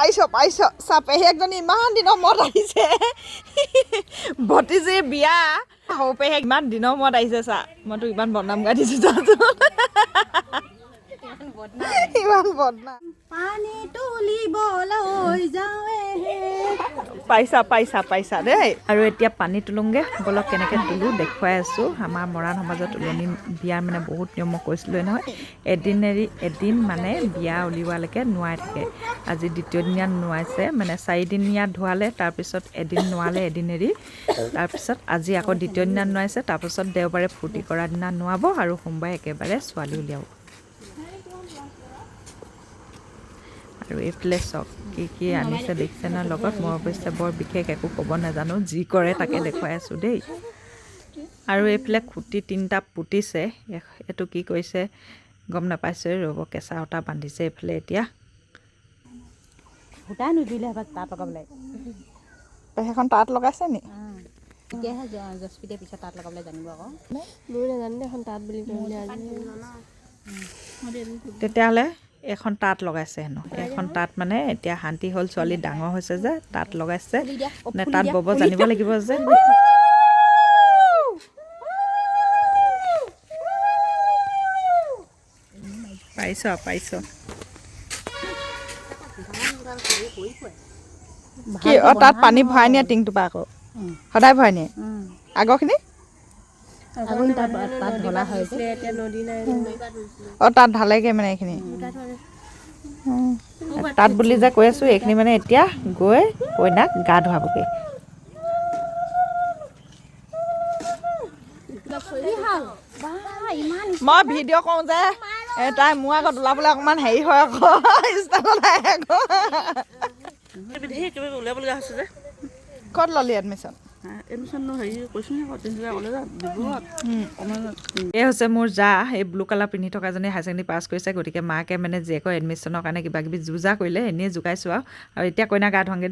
পাৰিছ পাৰিছ। চা, পেহীয়েকজনী ইমান দিনৰ মূৰত আহিছে। ভতিজীৰ বিয়া, সৰু পেহীয়েক ইমান দিনৰ মূৰত আহিছে। চা, মইতো ইমান বদনাম গাই দিছোঁ, চাচোন, ইমান বদনাম। পানী তুলিবলৈ যাওঁহে। পাইছা পাইছা পাইছা দেই। আৰু এতিয়া পানী তোলোংগে বলক, কেনেকৈ তোলোঁ দেখুৱাই আছোঁ। আমাৰ মৰাণ সমাজত তোলনি বিয়াৰ মানে বহুত নিয়ম, মই কৈছিলোঁৱে নহয়। এদিন এৰি এদিন মানে বিয়া উলিওৱালৈকে নোৱাই থাকে। আজি দ্বিতীয় দিনা নোৱাইছে, মানে চাৰিদিনীয়া ধুৱালে, তাৰপিছত এদিন নোৱালে এদিন এৰি, তাৰপিছত আজি আকৌ দ্বিতীয় দিনা নোৱাইছে। তাৰপিছত দেওবাৰে ফূৰ্তি কৰা দিনা নোৱাব আৰু সোমবাৰে একেবাৰে ছোৱালী উলিয়াব। আৰু এইফালে চাওক, কি কি আনিছে দেখিছে নহয় লগত। মই অৱশ্যে বৰ বিশেষ একো ক'ব নাজানো, যি কৰে তাকে দেখুৱাই আছোঁ দেই। আৰু এইফালে খুঁটি তিনিটা পুতিছে। এইটো কি কৰিছে গম নাপাইছোঁ। ৰ'ব, কেঁচা সূতা বান্ধিছে এইফালে এতিয়া। সূতাই নুজুৰিলে হ'বা তাঁত লগাবলৈ। সেইখন তাঁত লগাইছে নি? তেতিয়াহে জস্পিতে পিছত তাঁত লগাবলৈ জানিব আকৌ। ময়ো নাজানো দেই এখন তাঁত বুলি ক'লে আজি। তেতিয়াহ'লে এখন তাঁত লগাইছে হেনো। এখন তাঁত মানে এতিয়া শান্তি হ'ল, ছোৱালী ডাঙৰ হৈছে যে তাঁত লগাইছে, মানে তাঁত বব জানিব লাগিব যে। পাৰিছ পাৰিছ। কি অঁ, তাত পানী ভৰাই নিয়ে টিংটোৰ পৰা আকৌ সদায় ভৰাই নিয়ে আগৰখিনি? আকৌ তাত তাত ঢলা হয় যে। এতিয়া নদী নাই। অঁ, তাত ঢালেগৈ মানে এইখিনি। তাত বুলি যে কৈ আছোঁ, এইখিনি মানে এতিয়া গৈ কইনাক গা ধুৱাবগৈ। মই ভিডিঅ' কৰোঁ যে, এই তাই মোৰ আগত ওলাবলৈ অকণমান হেৰি হয় আকৌ, ষ্টাইলত আহে আকৌ। ধেৰ কিবা কিবি উলিয়াবলগীয়া হৈছে যে। ক'ত ল'লি এডমিশ্যন? এডমিশ্যন হেৰি কৈছোঁ নহয় আকৌ, তিনিচুকীয়া কলেজত, ডিব্ৰুগড়ত অকণমান। এই হৈছে মোৰ জা, এই ব্লু কালাৰ পিন্ধি থকাজনী হায়াৰ ছেকেণ্ডেৰী পাছ কৰিছে। গতিকে মাকে মানে জীয়েকৰ এডমিশ্যনৰ কাৰণে কিবা কিবি যো-জা কৰিলে, এনেই জোকাইছোঁ আৰু। আৰু এতিয়া কইনা গা ধুৱাংগে।